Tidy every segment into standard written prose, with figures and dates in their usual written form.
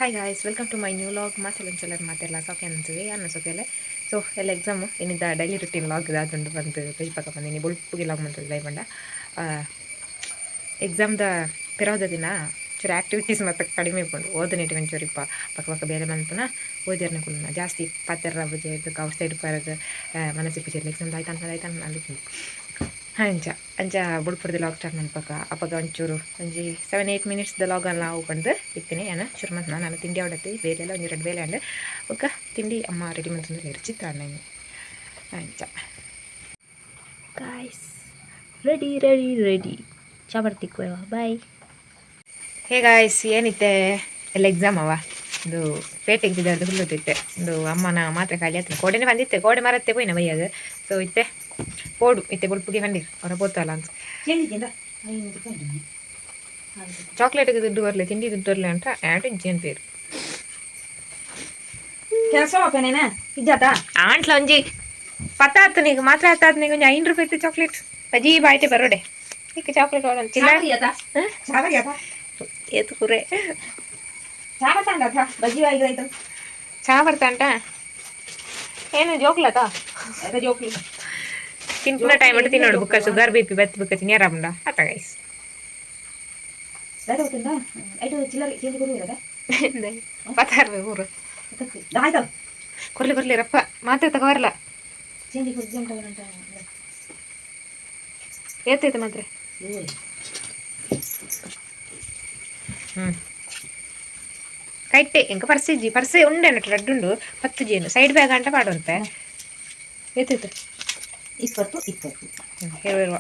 Hi guys, welcome to my new vlog. ಮಾತೆಲ್ಲ ಮಾತೆಲ್ಲ ಸೌಖ್ಯ ಅನ್ಸುವೆ ಅನ್ನ ಸೌಖ್ಯಲೆ. ಸೊ ಎಲ್ಲ ಎಕ್ಸಾಮು ಏನಿದ್ದ ಡೈಲಿ ರುಟೀನ್ ಲಾಗ್ ದಾದುಂಡು ಬಂದು ತೊಯ್ಪಕ ಬಂದಿನಿ. ಬೊಲ್ಪುಗೆ ಲಾಗ್ ಮಂತದ ಲೈವ್ ಬಂಡ. ಎಕ್ಸಾಮ್ದ ಪಿರೋದ ದಿನ ಚೂರು ಆ್ಯಕ್ಟಿವಿಟೀಸ್ ಮತ್ತು ಕಡಿಮೆ ಇಪ್ಪುಂಡು. ಓದನೇಟ್ ಒಂಚೂರು ಇಪ್ಪ ಪಕ್ಕ ಪಕ್ಕ ಬೇರೆ ಮನ್ಪುನ ಓದಿರ್ನ ಕುಲ್ಲುನ ಜಾಸ್ತಿ ಪಾತೆರ್ರ ಬುಜೆ ಔಟ್ ಸೈಡ್ ಪರಗ ಮನಸ್ಸಿಪ್ಪು. ಎಕ್ಸಾಮ್ ಆಯ್ತು ಅಂತ ಆಯ್ತು ಅಂದಿಪ್ಪುಂಡು. ಅಂಚ ಅಂಚ ಬುಡ್ಪುಡ್ದು ಲಾಗ್ ಸ್ಟಾರ್ಟ್ ಮನ್ಪಕ. ಅಪಗ ಒಂಚೂರು ಒಂಜಿ 7-8 ಮಿನಿಟ್ಸ್ ದ ಲಾಗ್ ಅಲ್ಲ ಅವು ಪಂಡ್ದು ಇತ್ತಿನಿ. ಏನ ಶುರು ಮಂತ್ ನಾನು ತಿಂಡಿ ಆವಡತ್ತಿ ಬೇಲೆಲ್ಲ ಒಂಜಿ ಎರಡು ಬೇಲೆ ಅಂಡ್ ಬೊಕ್ಕ ತಿಂಡಿ ಅಮ್ಮ ರೆಡಿ ಮಂತೊಂದು ಚಿತ್ರಾನ್ನ ಅಂಚ. Guys, ready ready ready. ಚಾ ಬರ್ತಿಕ್ವೇವ. ಬಾಯ್. ಹೇ ಗಾಯ್ಸ್, ಏನಿತ್ತೆ ಎಲ್ಲ ಎಕ್ಸಾಮ್ ಅವ. ಇದು ಪೇಟೆಗೆ ಬಿದ್ದಾರ್ದು ಹುಲ್ಲುತ್ತಿತ್ತೆ. ಒಂದು ಅಮ್ಮನ ಮಾತ್ರೆ ಖಾಲಿ ಆಯ್ತು. ಕೋಡೆನೆ ಬಂದಿತ್ತೆ, ಕೋಡೆ ಮರತ್ತೆ ಪೋಯಿನ ಬೈಯಾಗ. ಸೊ ಇತ್ತೆ ಪೋಡು, ಇತ್ತೆ ಬೊಲ್ಪುಗೆ ಬಂದಿರು ಅವರ ಪೋತಲ್ಲ ಅಂತ. ಚಾಕ್ಲೇಟ್ಗೆ ದುಡ್ಡು ಬರಲಿ, ತಿಂಡಿ ದುಡ್ಡು ಬರಲಿ ಅಂತ ಆ್ಯಡ್ ಇಜ್ಜಿ ಪೇರು. ಕೆಲಸ ಹೋಗ್ತಾನೇನ ಇಜ್ಜಾತ? ಆಂಟ್ಲ ಒಂಜಿ ಪತ್ತ ಆತು ನೀಗ ಮಾತ್ರ ಆತಾತ್ ನೀಗ ಒಂಜಿ 5 ರೂಪಾಯಿ ಚಾಕ್ಲೇಟ್ ಬಜಿ ಬಾಯ್ಟೆ ಬರೋಡೆ. ಈಗ ಚಾಕ್ಲೇಟ್ ಚಿಲ್ಲ. ಏತು ಕುರೆ. ಚಾ ಬರ್ತಾಂಡ ಬಜ್ಜಿ ಆಯ್ತು. ಚಾ ಬರ್ತಾಂಟ ಏನು ಜೋಕ್ಲತ? ಜೋಕ್ಲಿ. ತಿನ್ಪುನ ಟೈಮ್ ಅಟ್ಟು ತಿನ್ನೋಡು. ಬುಕ್ಕ ಶುಗರ್ ಬಿಪಿ ಬತ್ತಿ ಬುಕ್ಕ ತಿನ್ಯಾರಾಮುಂಡ ಆತ ಗೈಸ್. ಚಿಲ್ಲರೆ ಚೇಂಜ್ ಕೊಡು ಇರದ. ಪತ್ತಾರು ಊರು. ಆಯ್ತು. ಕೊರ್ಲಿ ಕೊರ್ಲಿ ರಪ್ಪ ಮಾತ್ರೆ ತಗೋಬರಲ್ಲ. ಚೇಂಜ್ ಕೊಡು. ಏತೈತೆ ಮಾತ್ರೆ? ಹ್ಞೂ ಕೈಟೆ ಎಂಕ ಪರ್ಸ್ ಇಜ್ಜಿ. ಪರ್ಸೆ ಉಂಡೆ ರಡ್ಡುಂಡು 10 ಜೇನು ಸೈಡ್ ಬ್ಯಾಗ್ ಅಂಟ ಪಾಡುವಂತೆ. ಏತೈತೆ? 20 20. ಇರುವ ಇರುವ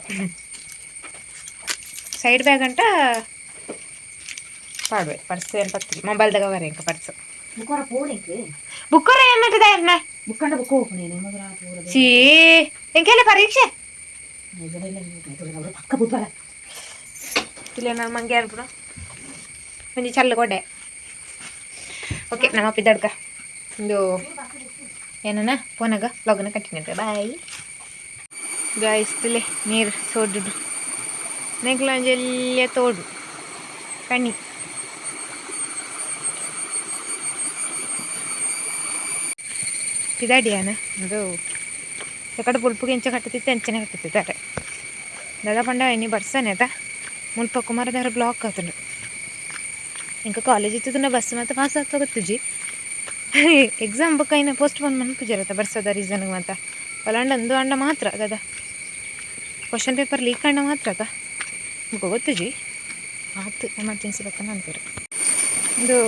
ಸೈಡ್ ಬ್ಯಾಗ್ ಅಂಟ ಪಾಡುವೆ. ಪರ್ಸ್ ಏನು ಪತ್ತು ಮೊಬೈಲ್ದಾಗ ಬರ ಎಂಕ ಪರ್ಸ್. ಬುಕ್ಕೋರ ಪೋಣಿಕ್. ಬುಕ್ಕರ ಏನಿದೆ ಎನ್ನ? ಬುಕ್ಕಂಡ ಬುಕ್ ಹೋಗ್ತೀನಿ ಮೊದಲ. ಚೀ ಎಂಕೆಲ್ಲ ಪರೀಕ್ಷೆ. ಪಕ್ಕ ಬುದ್ವಾರ. ಇಲ್ಲ ನಾನು ಮಂಗೆ ಅನ್ಪುಣ ಒಂಜಿ ಚಲ್ಲು ಕೊಡೆ. ಓಕೆ, ನಮ್ಮ ಪಿದ್ದಡ್ಕ ಒಂದು ಏನನ ಫೋನಾಗ ವ್ಲಾಗನ್ನ ಕಂಟಿನ್ಯೂ. Bye guys. ತುಲೆ ನೀರು ಸೋಡು ನೆಗ್ಲ ಒಂಜಿ ಎಲ್ಲಿಯ ತೋಡು ಕಣ್ಣಿ ಪಿದಾಡಿಯಾನ. ಅದು ಎಕಡೆ ಬುಲ್ಪುಗೆ ಎಂಚ ಕಟ್ಟುತ್ತಿತ್ತು, ಎಂಚನೆ ಕಟ್ಟುತ್ತಿದ್ದಾರೆ. ದಾದಾ ಪಂಡ ಇನಿ ಬರ್ಸನೆ ಅದ. ಮುಲ್ಪ ಕುಮಾರಧಾರ ಬ್ಲಾಕ್ ಆತುಂಡು. ಇಂಕ ಕಾಲೇಜ್ ಇತ್ತದನ್ನ ಬಸ್ ಮತ್ತೆ ಪಾಸ್ ಆಗ್ತಾ ಗೊತ್ತುಜಿ. ಎಕ್ಸಾಮ್ ಬುಕ್ ಐನ ಪೋಸ್ಟ್ ಪೋನ್ ಮನ್ಪುಜರತ್ತ ಬರ್ಸದ ರೀಸನ್ ಮಾತ. ಒಲಾಂಡ ಅಂದು ಅಂಡ ಮಾತ್ರ ದಾದಾ ಕ್ವಶನ್ ಪೇಪರ್ ಲೀಕ್ ಅಂಡ ಮಾತ್ರ ಅದ ಬುಕ್ಕ ಗೊತ್ತುಜಿ. ಆತು ಎಮರ್ಜೆನ್ಸಿ ಬತ್ತನ ಅಂತೀರ. ಇದು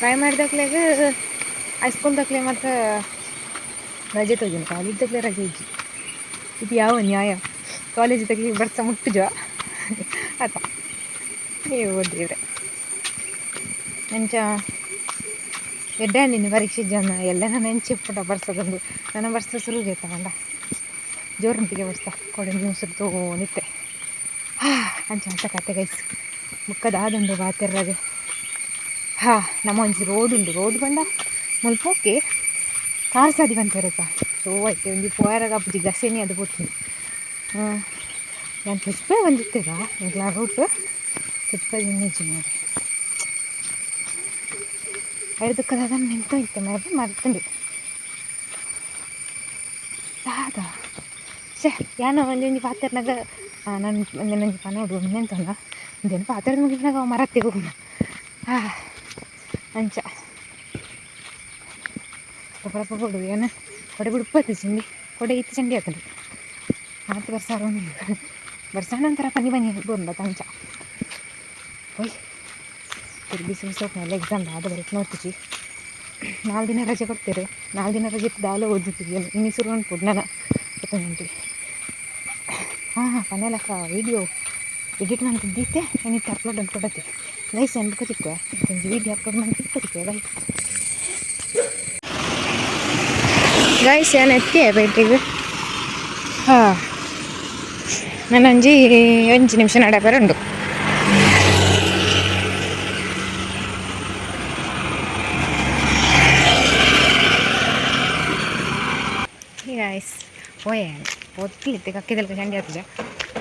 ಪ್ರೈಮರಿ ದಾಖಲೆಗೆ ಹೈಸ್ಕೂಲ್ ದಾಖಲೆ ಮಾತ್ರ ರಜೆ ತೋಜುಂಡು, ಕಾಲೇಜ್ ದಾಖಲೆ ರಜೆ ಇಜ್ಜಿ. ಇದು ಯಾವ ನ್ಯಾಯ? ಕಾಲೇಜ್ ತಗಲಿ ಬರ್ಸ ಮುಟ್ಟುಜ ಆತ. ನೀವು ದೇವ್ರೆ ಅಂಚ ಎಡ್ಡೆ ನೀನು ಪರೀಕ್ಷೆ ಜನ ಎಲ್ಲ ನಾನು ಎಂಚಿಪ್ಪುಟ ಬರ್ಸದೊಂದು ನನ್ನ ಬರ್ಸ ಸುರುಗೆ ತಗೊಂಡ ಜೋರುಂಟಿಗೆ ಬರ್ಸ ಕೊಡೆ ನ್ಯೂಸ್ ತೋನಿತ್ತೆ. ಅಂಚ ಅಂತ ಕತೆ ಗೈಸ್. ಬುಕ್ಕದಾದುಂಡು ಬಾತೆರ್ರಗೆ. ಹಾ ನಮ್ಮ ಒಂಜಿ ರೋಡ್ ಉಂಡು. ರೋಡ್ ಬಂಡ ಮುಲ್ಪ ಓಕೆ ಕಾರ್ ಸಾದಿ ಬಂತಿರತ್ತ. ಸೊ ಆಯ್ತು ಒಂಜಿ ಪೋಯರಾಗ ಅಪ್ಪುಜಿ ಗಸೆನಿ ಅದು ಪೋತುಂಡು. ನಾನು ಪುಷ್ಪ ಬಂದಿತ್ತೆಗ ಎಂಕ್ಲ ರೂಟ್ ಪುಷ್ಪ ನಿಜ ಮಾಡಿ ಐದಕ್ಕದಾದ ನಿಂತ ಇತ್ತೆ ಮರ ಮರ್ತುಂಡು ದಾದ. ಶೇ ಯಾನ ಒಂಜಿ ಒಂಜಿ ಪಾತೆರ್ನಾಗ ನಾನು ಒಂಜಿ ಪನೋಡು ನೆಂತೊಂದ ಒಂದೇನು ಪಾತೆರ್ದ ಮುಗಿನಾಗ ಮರತ್ತಿಗೆ ಹೋಗುಣ. ಹಾಂ ಅಂಚ ರಪ್ಪ ಕೊಡು ಏನು ಕೊಡೆ ಬಿಡುಪತ್ತು ಚಂಡಿ ಕೊಡೆ ಇತ್ತು ಚಂಡಿ ಆತಂಡು. ಆತು ಬರ್ಸಾರ ಬರ್ಸಾಣ ಒಂಥರ ಪನಿ ಬನ್ನಿ ಬಂದ ಅಂಚ. ಓಯ್ ತಿರುಗಿ ಬಿಸಿ ಎಲ್ಲ ಎಕ್ಸಾಮ್ ಆದ ಬರುತ್ತೆ ನೋಡ್ತಿಜಿ. 4 ದಿನ ರಜೆ ಕೊಡ್ತೀರಿ. 4 ದಿನ ರಜೆ ದಾಲ ಓದುತ್ತೀವಿ. ಇನ್ನು ಶುರು ಅನ್ಪುಡ್ ನಾನು ಗೊತ್ತುಂಟಿ. ಹಾಂ ಹಾಂ ಪನೆಲಕ್ಕ ವೀಡಿಯೋ ಎಡಿಟ್ ಮಾಡ್ತಿದ್ದಿತ್ತೆ. ಏನಿತ್ತು ಅಪ್ಲೋಡ್ ಅಂದ್ಕೊಡತ್ತಿ ಗೈಸ್ ಅನ್ಕೋತಿಕ್ಕೆ ಒಂಜಿ ವೀಡಿಯೋ ಅಪ್ಲೋಡ್ ಮಾಡ್ತಿಕ್ಕೆ. Bye guys. ಏನು ಎತ್ತಿ ಪೇಟೆಗೆ. ಹಾಂ ನಾನು ಒಂಜಿ ಒಂಜಿ ನಿಮಿಷ ನಡಪರ ಉಂಡು. ಗೈಸ್, ಪೋಯೆ ಪೊತ್ತಿಲಿತ್ತೆ ಕಕ್ಕಿದಲ್ಕ ಚಂಡಿ ಆತುಜ.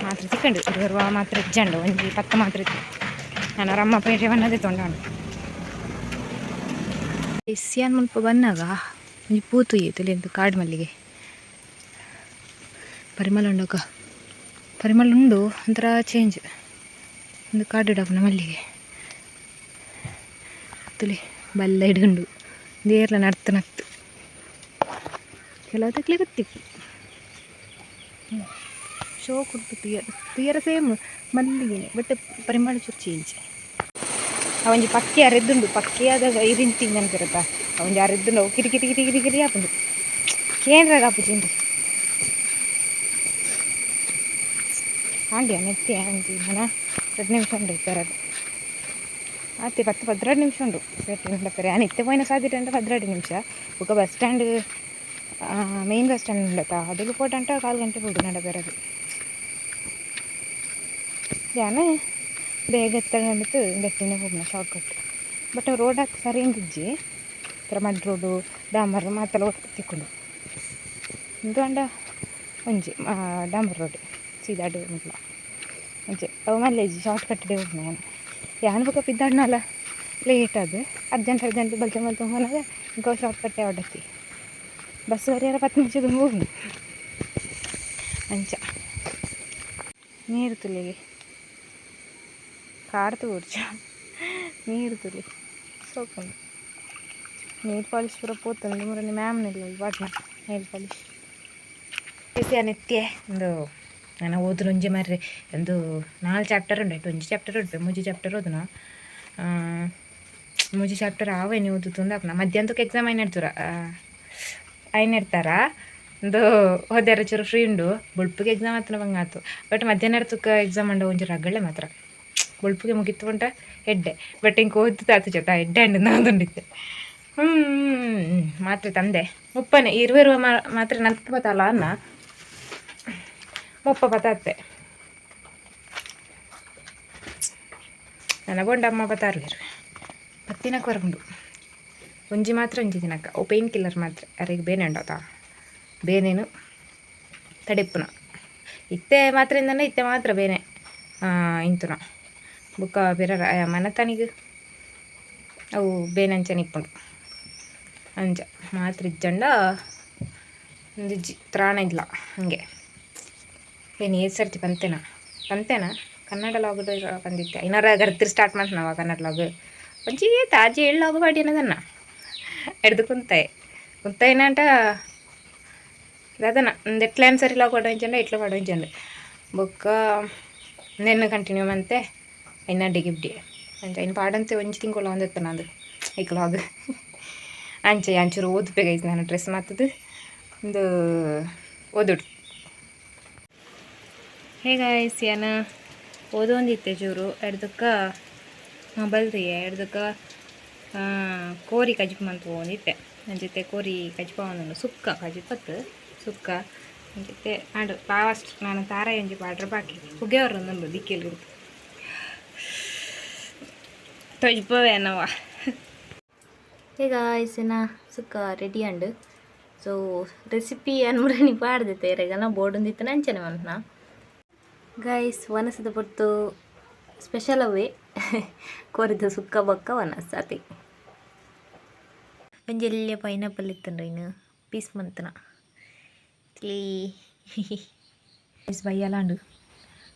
ಮಾತ್ರ ತಿಕ್ಕಂಡು ಇರುವ ಮಾತ್ರ ಇಜ್ಜಂಡು. ಒಂಜಿ ಪತ್ತ ಮಾತ್ರ ಇತ್ತು. ನಾನು ರಮ್ಮ ಪೇಟೆ ಬನ್ನದೇ ತೊಂಡಾಂಡು. ಇಸ್ಯಾನ್ ಮುಲ್ಪ ಬನ್ನಗ ಒಂಜಿ ಪೂ ತೂಯೆ ತುಲೆಂದು ಕಾಡು ಮಲ್ಲಿಗೆ ಪರಿಮಳ ಉಂಡಕ ಪರಿಮಳ ಉಂಡು ಒಂಥರ ಚೇಂಜ್ ಒಂದು ಕಾಡು ಡಾಪುನ ಮಲ್ಲಿಗೆ ತುಲೆ ಬಲ್ಲ ಹಿಡ್ಕೊಂಡು ದೇರ್ಲ ನಡ್ತು ನತ್ತು ಕೆಲವು ತಕ್ಲಿ ಗೊತ್ತಿತ್ತು ಶೋಕ್ ಉಂಟು ತುಯ್ಯರ ತುಯ್ಯರ ಸೇಮ್ ಮಲ್ಲಿಗೆನೆ ಬಟ್ ಪರಿಮಳ ಚೂರು ಚೇಂಜ್. ಆ ಒಂಜಿ ಪಕ್ಕಿ ಅರೆದ್ದುಂಡು ಪಕ್ಕಿ ಆದಾಗ ಇರಿಂತಿ ನೆನಪಿರುತ್ತಾ ಆ ಒಂಜಿ ಅರೆದ್ದುಂಡು ಅವು ಕಿರಿ ಕಿರಿ ಕಿರಿ ಕಿರಿ ಕಿರಿ ಆಪುಂಡು ಕೇಂದ್ರಾಗ ಆಪುಜಿ ಆಂಡಿಯ ನೆತ್ತಿ ಒಂಜಿ ಮನ 2 ನಿಮಿಷ ಉಂಡು ಇಪ್ಪರದು ಆತೆ 10 12 ನಿಮಿಷ ಉಂಡು ಪೆರೆ ಆನ್ ಇತ್ತೆ ಪೋಯಿನ ಸಾದಿಟ ಅಂಡ 12 ನಿಮಿಷ ಬೊಕ bus stand main bus stand ಉಂಡತ ಅದಕ್ಕೆ ಪೋಟಂಟ ಕಾಲು ಗಂಟೆ ಬೋಡು ನಡ ಬೆರದು ಯಾನ್ ಬೇಗ ಎತ್ತಂಡತ್ತು ಬೆಟ್ಟಿನ ಹೋಗ್ನ ಶಾರ್ಟ್ಕಟ್ ಬಟ್ ರೋಡ್ ಹಾಕಿ ಸರಿ ಇಜ್ಜಿ ಥರ ಮಡ್ ರೋಡು ಡಾಂಬರ್ ಮಾತೆಲ್ಲ ಒಟ್ಟು ತಿಕ್ಕುಂಡು ಉಂದು ಅಂಡ ಒಂಜಿ ಡಾಂಬರ್ ರೋಡ್ ಸೀದಾ ಅಡ್ಡ ಮುಟ್ಲ ಒಂಜಿ ಅವು ಮಲ್ಲೇಜಿ ಶಾರ್ಟ್ ಕಟ್ ಹೋಗ್ನ ಯಾನ್ ಯಾನ್ ಬೊಕ ಪಿದ್ದಾಡ್ನಲ್ಲ ಲೇಟ್ ಅದು ಅರ್ಜೆಂಟ್ ಅರ್ಜೆಂಟ್ ಬಲ್ತ ಬಲ್ತ ಹೋನಾಗ ಇಂಕ ಶಾರ್ಟ್ ಕಟ್ಟೆ ಹೊಡತಿ ಬಸ್ ಬರಿಯರ 10 ನಿಮಿಷ ದುಂಬು ಹೋಗ್ನ ಅಂಚ ನೀರು ತುಲಿಗೆ ಕಾಡ್ತು ಊರ್ಜ ನೀರು ತುಲಿ ಸೋಪುಂಡು ನೀರು ಪಾಲಿಶ್ ಪೂರ ಪೋತುಂಡು ಮುರನಿ ಮ್ಯಾಮ್ ನಿಲ್ಲ ಪಾಡ್ನ ನೇಲ್ ಪಾಲಿಶ್ ನೆತ್ಯೆ ಒಂದು ನಾನು ಓದುನ ಒಂಜಿ ಮಾರ್ರೆ ಒಂದು 4 ಚಾಪ್ಟರ್ ಉಂಡು ಆಯ್ತು ಒಂಜಿ ಚಾಪ್ಟರ್ ಉಂಟು ಮೂಜಿ ಚಾಪ್ಟರ್ ಓದುನ ಮೂಜಿ ಚಾಪ್ಟರ್ ಆವೇನಿ ಓದುತ್ತಂದು ಅಪ್ನ ಮಧ್ಯಾಹ್ನಕ್ಕೆ ಎಕ್ಸಾಮ್ ಐನ ಐನ ಇರ್ತಾರ ಒಂದು ಹೋದ್ಯಾರ ಚೂರು ಫ್ರೀ ಉಂಡು ಬೊಳ್ಪಿಗೆ ಎಕ್ಸಾಮ್ ಆತನ ಬಂಗಾತು ಬಟ್ ಮಧ್ಯಾಹ್ನ ತುಕ್ಕ ಎಕ್ಸಾಮ್ ಉಂಡು ಒಂಜಿ ರಗಳೆ ಮಾತ್ರ ಬೊಳ್ಪಿಗೆ ಮುಗಿತು ಉಂಟ ಎಡ್ಡೆ ಬಟ್ ಇಂಕ ಓದ್ದು ತಾತು ಜೊತೆ ಎಡ್ಡೆ ಅಂಡು ನಾದುಂಡಿತ್ತೆ ಮಾತ್ರೆ ತಂದೆ ಮುಪ್ಪನೆ ಇರುವ ಇರುವ ಮಾತ್ರೆ ನಲ್ಪು ಬತ್ತಲ್ಲ ಅನ್ನ ಮುಪ್ಪ ಬತ್ತಾತ್ತೆ ನನ್ನ ಬೊಂಡಮ್ಮ ಬತ್ತಾರು ಪತ್ತಿನಕ್ಕೆ ಹೊರಗುಂಡು ಒಂಜಿ ಮಾತ್ರ ಒಂಜಿ ದಿನಕ್ಕ ಓ ಪೇನ್ ಕಿಲ್ಲರ್ ಮಾತ್ರ ಅರೆಗೆ ಬೇನೆ ಉಂಡಾತ ಬೇನೇನು ತಡೆಪ್ಪುನ ಇತ್ತೆ ಮಾತ್ರೆಯಿಂದನೇ ಇತ್ತೆ ಮಾತ್ರ ಬೇನೆ ಇಂತುನ ಬುಕ್ಕ ಬೇರೆ ಮನತನಿಗೆ ಅವು ಬೇನೆ ಇಪ್ಪುಂಡು ಅಂಚ ಮಾತ್ರ ಇಜ್ಜಂಡ ಒಂದಿಜ್ಜಿ ತ್ರಾಣ ಇಲ್ಲ ಹಾಗೆ ಬೇನೆ ಏಳು ಸರ್ತಿ ಪಂತೆನ ಪಂತೆನ ಕನ್ನಡ ಲಾಗ್ ಬಂದಿತ್ತೆ ಐನಾರ ಗರ್ತಿರ್ ಸ್ಟಾರ್ಟ್ ಮಾಡ್ತ ಕನ್ನಡ ಲಾಗ್ ಒಂಜಿ ತಾಜಿ ಏಳು ಲಾಗ್ ಪಾಡಿನದನ್ನ ಎಡ್ದು ಕುಂತಾಯಿ ಕುಂತಾಯಿನಂಟ ದಾದನ ಒಂದು ಎಟ್ಲ ಸರಿ ಲಾಗ್ ಪಾಡೋಂಚಂಡ ಎಟ್ಲ ಪಾಡೋಂಚಂಡು ಬೊಕ್ಕ ನೆನ್ನು ಕಂಟಿನ್ಯೂ ಮಂತೆ ಐನ ಡಿಗಿಬ್ಡಿ ಅಂಚ ಐನ್ ಪಾಡಂತೆ ಒಂಜಿ ತಿಂಗಳು ಒಂದೆತ್ತ ನಂದು ಐಕ್ ಲಾಗ್ ಅಂಚೆ ಅಂಚೂರು ಓದ್ಬೇಕಾಯ್ತು ನಾನು ಡ್ರೆಸ್ ಮಾತದು ಒಂದು ಓದುಡು. ಹೇ ಗಾಯ್ಸ್ ಯಾನ ಓದೊಂದಿತ್ತೆ ಚೂರು ಎಡ್ದಕ್ಕ ಮೊಬೈಲ್ ತೆಗೆ ಎಡ್ದಕ್ಕ ಕೋರಿ ಕಜಿಪು ಮಂತು ಒಂದಿತ್ತೆ ನನ್ನ ಜೊತೆ ಕೋರಿ ಕಜಿಪ ಒಂದುಂಡು ಸುಕ್ಕ ಕಜಿಪತ್ತು ಸುಕ್ಕ ನನ್ನ ಜೊತೆ ಆಂಡು ಲಾಸ್ಟ್ ನಾನು ತಾರಾಯಿ ಒಂಜಿ ಪಾಡ್ರ ಬಾಕಿ ಪುಗೆಯವರು ಒಂದುಂಡು ದಿಕ್ಕೆಲ್ ತೊಜ್ಪವೇನವ. ಹೇ ಗಾಯ್ಸ್ ಏನ ಸುಕ್ಕ ರೆಡಿ ಅಂಡು ಸೊ ರೆಸಿಪಿ ಅನ್ಮುರನಿ ಪಾಡ್ದಿತ್ತೆ ಎರೆಗನ ಬೋರ್ಡ್ ಅಂಚನೆ ಮನ್ಪುನ ಗಾಯ್ಸ್ ವನಸದ ಪೊರ್ತು ಸ್ಪೆಷಲ್ ಅವೇ ಕೋರಿದ ಸುಕ್ಕ ಬೊಕ್ಕ ವನಸ್ ಅತೆ ಒಂಜಿ ಎಲ್ಯ ಪೈನಾಪಲ್ ಇತ್ತುಂಡು ಇನ್ನು ಪೀಸ್ ಮಂತನ ಕ್ಲೀ ಗೈಸ್ ಬಯ್ಯಲಾಂಡು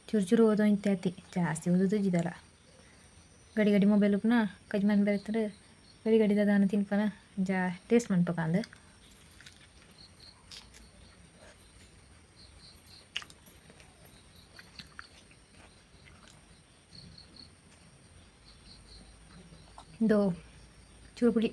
ಚೂರು ಚೂರು ಓದೋ ಇಂತೆ ಅತಿ ಜಾಸ್ತಿ ಓದೋದು ಜಿದಲ್ಲ ಗಡಿ ಗಡಿ ಮೊಬೈಲ್ ಉಪ್ನ ಕಜ್ಮನ್ ಬೆರೆತಾರೆ ಗಡಿ ಗಡಿ ದಾನ ತಿನ್ಪನ ಜಾ ಟೇಸ್ಟ್ ಮನ್ಪಕಂದು ಇಂದು ಚೂರು ಪುಡಿ.